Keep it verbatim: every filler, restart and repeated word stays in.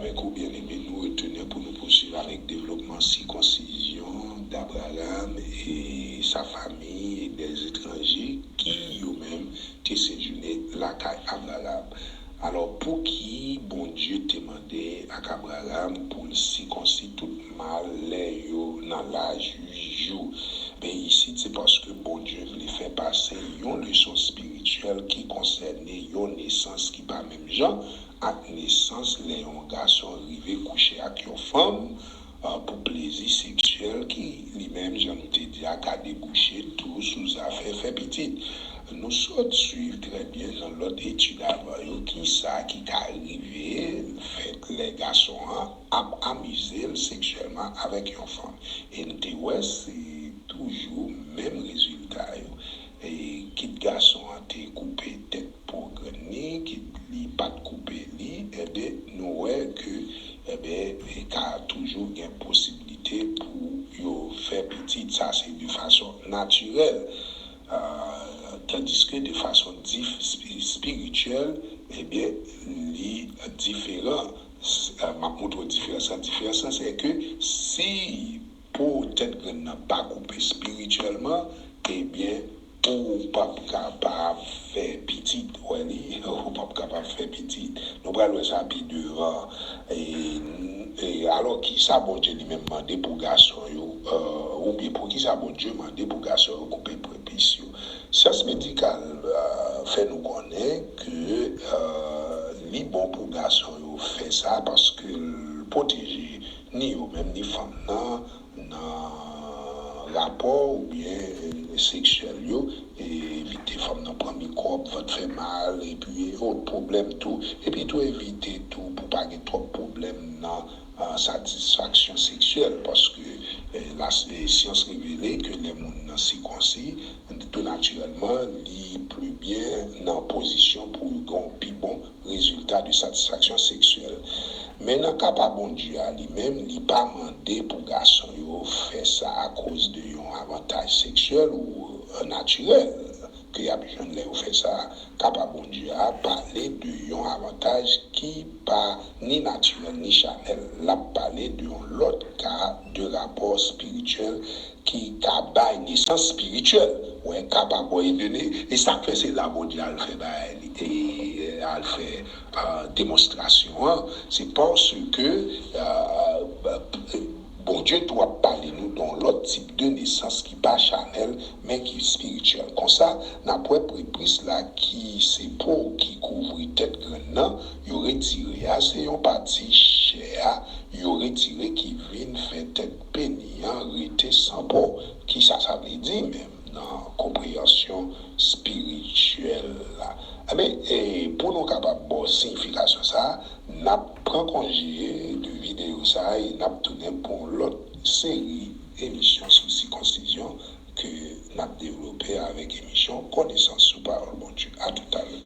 Mes bien-aimés, nou retounen pou nou pouswiv avèk devlopman sikonsizyon d'Abraham et sa famille et des étrangers ki yo menm te sejounen lakay Abraham. Alò, pouki Bondye te mande ak Abraham pou l sikonsi tout mal lè yo nan laj uit jou? Ben, isit, se paske Bondye vle fè pase yon leson espirityèl ki konsène yon nesans ki pa menm jan ak nesans lè yon gason rive kouche ak yon fanm, pou plezi seksyèl ki, li menm, jan nou te di a, ka debouche tou sou zafè fè pitit. Nou sot swiv trè byen nan lòt etid avan yo kisa ki ka rive fèt lè gason an ap amize l seksyèlman avèk yon fanm. E n te wè se toujou menm rezilta yo. E kit gason an te koupe tèt po grenn li, kit li pa t koupe li, enben, nou wè ke, enben, e ka toujou gen posiblite pou yo fè pitit. Sa se de fason natirèl. Tandiske de fason dif, espirityèl, ebyen, li diferan. M ap montre w diferans lan. Diferans lan, se ke si po tèt grenn nan pa koupe espirityèlman, ebyen, ou p ap kapab fè pitit. Ou wè li, ou p ap kapab fè pitit. Nou pral wè sa pi devan. E, e alò, kisa Bondye li menm mande pou gason yo, oubyen pou kisa Bondye mande pou gason yo koupe prepis yo? Syans medikal fè nou konnen ke li bon pou gason yo fè sa paske l pwoteje ni yo menm ni fanm nan nan rapò oubyen seksyèl yo, evite fanm nan pran mikwòb, vant fè mal, epi e lòt pwoblèm tou. Epi tou evite tou pou pa gen twòp pwoblèm nan satisfaksyon seksyèl, paske lasyans revele ke lè moun nan sikonsi, tou natirèlman, li pli byen nan pozisyon pou l gen yon pi bon rezilta de satisfaksyon seksyèl. Men nan ka pa Bondye a li menm, li pa mande pou gason yo fè sa akoz de yon avantaj seksyèl ou natirèl ke y ap jwenn lè yo fè sa. Ka pa Bondye a pale de yon avantaj ki pa ni natirèl ni chanèl. L ap pale de yon lòt ka de rapò espirityèl ki ka bay nesans espirityèl. Wè, ka pa Bondye, e sa k fè se la Bondye al fè bagay li, e al fè demonstrasyon an, se paske Bondye tou ap pale nou de yon lòt tip de nesans ki pa chanèl, men ki espirityèl. Konsa, n ap wè prepis la ki se po ki kouvri tèt grenn nan, yo retire a, se yon pati chè a, yo retire ki vin fè tèt peni an rete san po. Kisa sa vle di menm nan konpreyansyon espirityèl la? Enben, e, pou nou kapab ba w siyifikasyon sa a, n ap pran konje de videyo sa a e n ap tounen pou yon lòt seri emisyon sou sikonsizyon ke n ap devlope avèk emisyon Konesans sou Pawòl